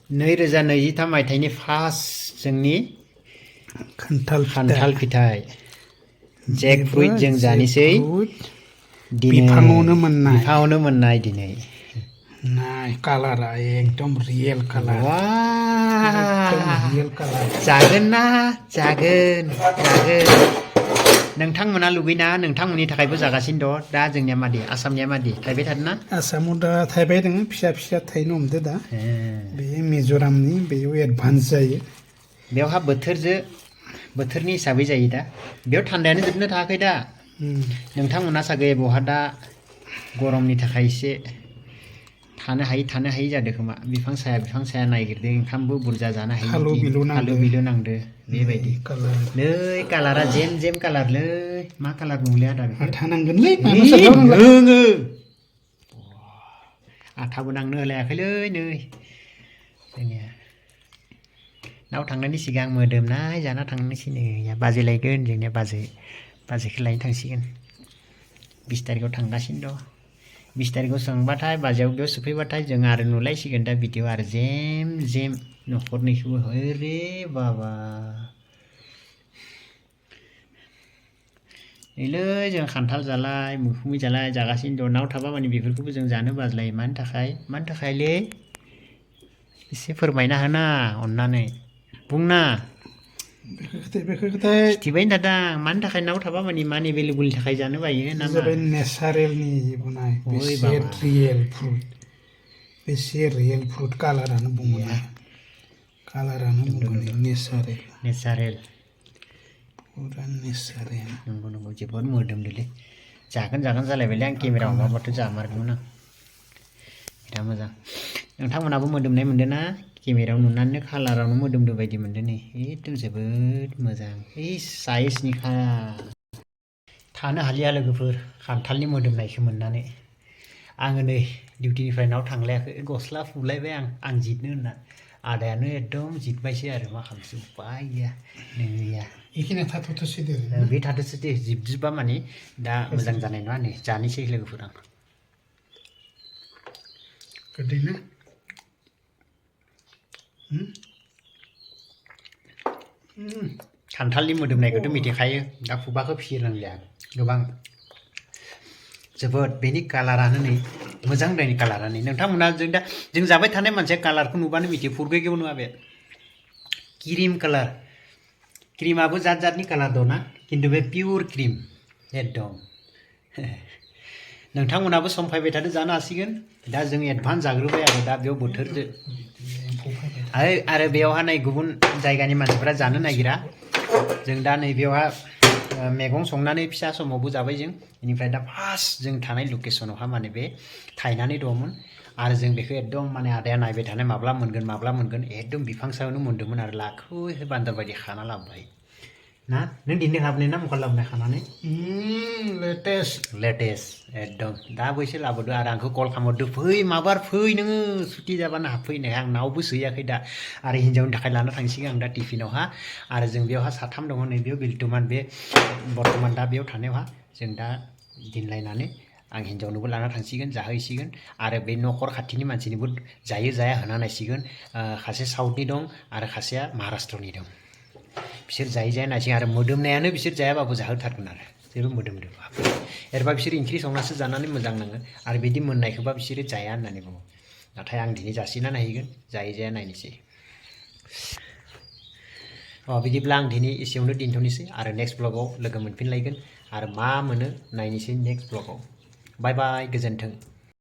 2023 मायथाइनि फार्स्ट जोंनि खान्थाल फिथाइ जेक फ्रुइट जों जानोसै बिफाङावनो मोननाय दिनै नाय कालारा एकदम रियेल कालार एकदम रियेल कालार जागोन ना जागोन नोंथांमोना लुबैना नोंथांमोननि थाखायबो जागासिनो दं दा जोंनिया मादि आसामनिया मादि थाइबाय थादोंना आसामाव दा थाइबाय दङ फिसा फिसा थाइनो हमदो दा बे मिज'रामनि बेयाव एडभान्स जायो बेवहा बोथोरनि हिसाबै जायो दा बेयाव थान्दायानो जोबनो थाङाखै दा नोंथांमोना सागे बहा दा गरमनि थाखाय एसे थानो हायि जादों खोमा बिफां साया नागिरदों ओंखामबो बुरजा जानो हायि खालु बिलु नांदो बेबायदि नै कालारा जेम कालारलै मा कालार बुंलै आदा बेखौ आथा नांगोनलै नोङो आथाबो नांनो होलायाखैलै नै जोंनिया नाव थांनायनि सिगां मोदोमनाय जाना थांनोसै नै बाजै लायगोन जोंनिया बाजैखौ लायनो थांसिगोन 20 तारिखआव थांगासिनो दं 20 तारिखआव सोंबाथाय बाजैयाव बेयाव सफैबाथाय जों आरो नुलायसिगोन दा भिडिअ आरो जेम न'खरनिखौबो अरे बाबा नैलै जों खान्थाल जालाय मुखुमि जालाय जागासिनो दं नाव थाबा माने बेफोरखौबो जों जानो बाज्लायो मानि थाखायलै एसे फोरमायना होना अननानै बुंना खिथिबाय थादों मानि थाखाय नाव थाबा माने मान एभेलेबलनि थाखाय जानो बायो ना मा नेचारेलनि बुंनाय बेसे रियेल फ्रुट कालारानो बुंनाय नेचारेल पुरा नेचारेल नंगौ जोबोद मोदोमदोंलै जागोन जालायबायलै आं केमेरा हमाबाथ' जामारगौमोन आं बिराद मोजां नोंथांमोनाबो मोदोमनाय मोनदों ना केमेरायाव नुनानैनो कालारावनो मोदोमदों बायदि मोनदों नै एकदम जोबोद मोजां साइजनिखा थानो हालिया लोगोफोर खान्थालनि मोदोमनायखौ मोननानै आङो नै डिउटिनिफ्राय नाव थांलायाखै गस्ला फुलायबाय आं जितनो होनना आदायानो एकदम जितबायसै आरो मा खालामसै उपाय गैया नोंनिया बेखिनिया थाथ'थोसै दे बे थाथोंसै दे जिबा माने दा मोजां जानाय नङा नै जानोसै लोगोफोर आं गोदैना खान्थालनि मोदोमनायखौथ' मिथिखायो दा खुगाखौ फिसिनांलिया गोबां जोबोद बेनि कालारानो नै मोजां बेनि कालारानो नोंथांमोना जों जाबाय थानाय मानसिया कालारखौ नुबानो मिथियो फुरगैगौ नङा बे क्रिम कालार क्रिमाबो जातनि कालार दं ना खिन्थु बे पियर क्रिम एकदम नोंथांमोनाबो सम फैबाय थादो जानो हासिगोन दा जों एडभान्स जाग्रोबाय आरो दा बेयाव बोथोरजों आरो बेयावहा नै गुबुन जायगानि मानसिफ्रा जानो नागिरा जों दा नैबेयावहा मैगं संनानै फिसा समावबो जाबाय जों बेनिफ्राय दा फार्स्ट जों थानाय लकेसनावहा माने बे थायनानै दंमोन आरो जों बेखौ एकदम माने आदाया नायबाय थानाय माब्ला मोनगोन एकदम बिफां सायावनो मोन्दोंमोन आरो लाखै बान्दर बायदि खाना लाबोबाय ना नों दिनै हाबनाय ना मुखा लाबोनाय खानानै लेटेस्ट एकदम दा बैसो लाबोदो आरो आंखौ कल खालामहरदो फै माबार फै नोङो सुटि जाबानो हाबफैनाय आं नावबो सोहैयाखै दा आरो हिन्जावनि थाखाय लाना थांसिगोन आं दा टिफिनावहा आरो जों बेयावहा साथाम दङ नैबेयाव बिल्टुमान बे बर्थमान दा बेयाव थानायावहा जों दा दिनलायनानै आं हिन्जावनोबो लाना थांसिगोन जाहैसिगोन आरो बे न'खर खाथिनि मानसिनिबो जायो जाया होना नायसिगोन खासे साउथनि दं आरो खासेया महाराष्ट्रनि दं बिसोर जायै नायसिगोन आरो मोदोमनायानो बिसोर जायाबाबो जाहोथारगोन आरो जेबो मोदोमदों एरबा बिसोर ओंख्रि संनासो जानानै मोजां नाङो आरो बिदि मोननायखौबा बिसोरो जाया होननानै बुङो नाथाय आं दिनै जासिना नायहैगोन जायै जाया नायनोसै बिदिब्ला आं दिनै एसेयावनो दोनथ'नोसै आरो नेक्स्ट ब्लगाव लोगो मोनफिनलायगोन आरो मा मोनो नायनोसै नेक्स्ट ब्लगाव बाय बाय गोजोन्थों।